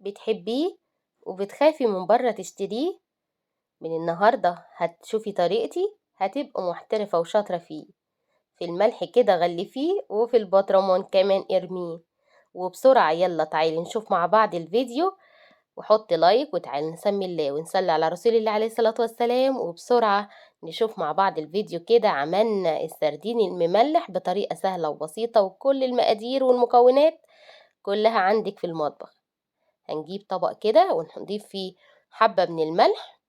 بتحبيه وبتخافي من بره تشتريه؟ من النهاردة هتشوفي طريقتي، هتبقى محترفة وشاطرة فيه. في الملح كده غلفيه، وفي البطرمان كمان ارميه. وبسرعة يلا تعالي نشوف مع بعض الفيديو، وحط لايك، وتعالي نسمي الله ونصلي على رسول الله عليه الصلاة والسلام. وبسرعة نشوف مع بعض الفيديو كده. عملنا السردين المملح بطريقة سهلة وبسيطة، وكل المقادير والمكونات كلها عندك في المطبخ. هنجيب طبق كده ونضيف فيه حبة من الملح،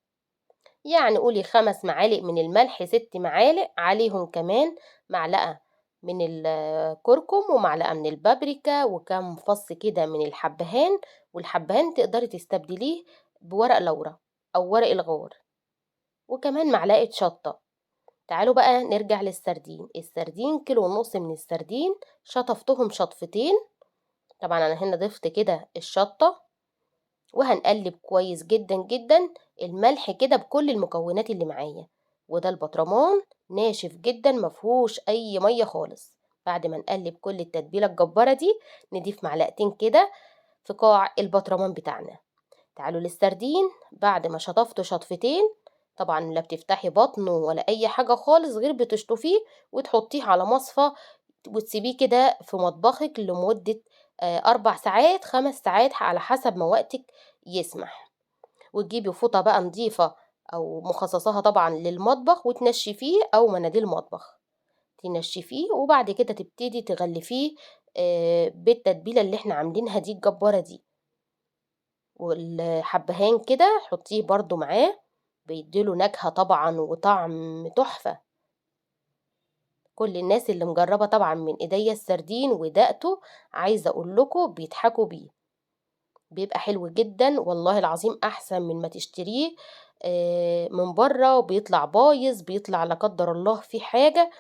يعني قولي 5 معالق من الملح، 6 معالق، عليهم كمان معلقة من الكركم ومعلقة من البابريكا وكم فص كده من الحبهان. والحبهان تقدري تستبدليه بورق لورا أو ورق الغار، وكمان معلقة شطة. تعالوا بقى نرجع للسردين. السردين كيلو ونص من السردين، شطفتهم شطفتين. طبعا أنا هنا ضفت كده الشطة، وهنقلب كويس جدا جدا الملح كده بكل المكونات اللي معايا. وده البطرمان ناشف جدا مفهوش أي مية خالص. بعد ما نقلب كل التتبيلة الجبارة دي، نضيف معلقتين كده في قاع البطرمان بتاعنا. تعالوا للسردين. بعد ما شطفته شطفتين، طبعا لا بتفتحي بطنه ولا أي حاجة خالص، غير بتشطفيه وتحطيه على مصفى وتسيبيه كده في مطبخك لمدة 4 ساعات 5 ساعات على حسب ما وقتك يسمح. وتجيبي فوطة بقى نظيفة أو مخصصاها طبعا للمطبخ وتنشفيه، أو مناديل مطبخ تنشفيه، وبعد كده تبتدي تغلفيه بالتتبيلة اللي احنا عاملينها دي الجبارة دي. والحبهان كده حطيه برضو معاه، بيديله نكهة طبعا وطعم تحفة. كل الناس اللي مجربة طبعا من ايديا السردين ودقته، عايزة اقول لكم بيضحكوا بيه، بيبقى حلو جدا والله العظيم، احسن من ما تشتريه من بره وبيطلع بايظ، بيطلع لا قدر الله في حاجة.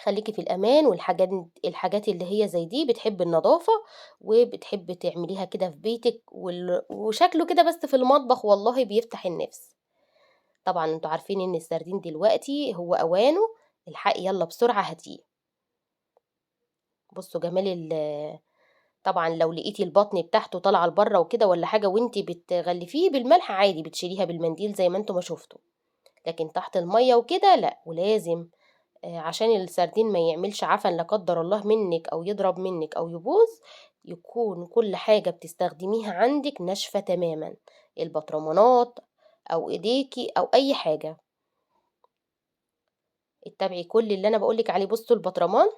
خليكي في الامان. والحاجات اللي هي زي دي بتحب النظافة وبتحب تعمليها كده في بيتك، وشكله كده بس في المطبخ والله بيفتح النفس. طبعا انتوا عارفين ان السردين دلوقتي هو اوانه، الحقي يلا بسرعة هاتيه. بصوا جمال طبعا لو لقيتي البطن بتاعته طالعه لبره وكده ولا حاجه وانتي بتغلفيه بالملح عادي، بتشيليها بالمنديل زي ما انتوا ما شفتوا، لكن تحت الميه وكده لا. ولازم عشان السردين ما يعملش عفن لا قدر الله منك او يضرب منك او يبوظ، يكون كل حاجه بتستخدميها عندك ناشفه تماما، البطرمانات او ايديكي او اي حاجه. اتبعي كل اللي انا بقولك عليه. بصوا البطرمان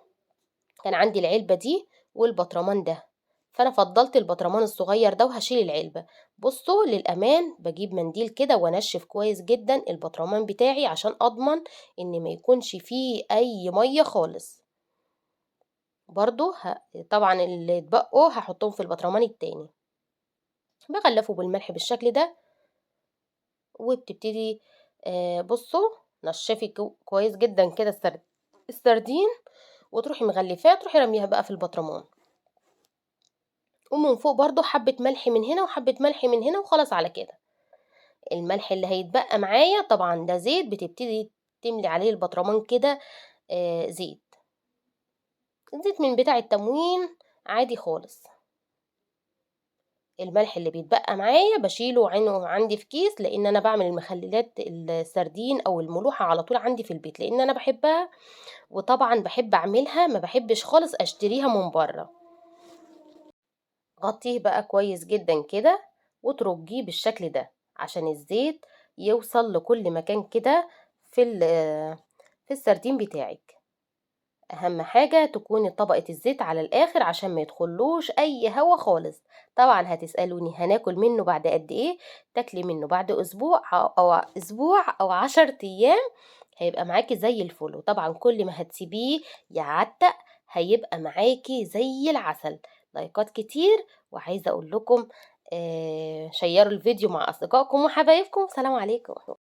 كان عندي العلبه دي والبطرمان ده، فانا فضلت البطرمان الصغير ده وهشيل العلبه. بصوا للامان بجيب منديل كده وانشف كويس جدا البطرمان بتاعي عشان اضمن ان ما يكونش فيه اي ميه خالص. برضو طبعا اللي اتبقوا هحطهم في البطرمان التاني. بغلفه بالملح بالشكل ده، وبتبتدي بصوا نشفي كويس جدا كده السردين، وتروحي مغلفاه، تروحي رميها بقى في البطرمان. ومن فوق برضو حبة ملح من هنا وحبة ملح من هنا، وخلاص على كده. الملح اللي هيتبقى معايا طبعا ده زيت، بتبتدي تملي عليه البطرمان كده، زيت، زيت من بتاع التموين عادي خالص. الملح اللي بيتبقى معايا بشيله عندي في كيس، لان انا بعمل المخللات السردين او الملوحة على طول عندي في البيت، لان انا بحبها وطبعا بحب اعملها، ما بحبش خالص اشتريها من بره. غطيه بقى كويس جدا كده وترجيه بالشكل ده عشان الزيت يوصل لكل مكان كده في السردين بتاعك. اهم حاجة تكون طبقة الزيت على الاخر عشان ما يدخلوش اي هوا خالص. طبعا هتسألوني هناكل منه بعد قد ايه؟ تاكلي منه بعد اسبوع او اسبوع او 10 ايام هيبقى معاكي زي الفل. وطبعا كل ما هتسيبيه يعتق هيبقى معاكي زي العسل. لايكات كتير، وعايزة اقول لكم شيروا الفيديو مع اصدقائكم وحبايبكم. سلام عليكم.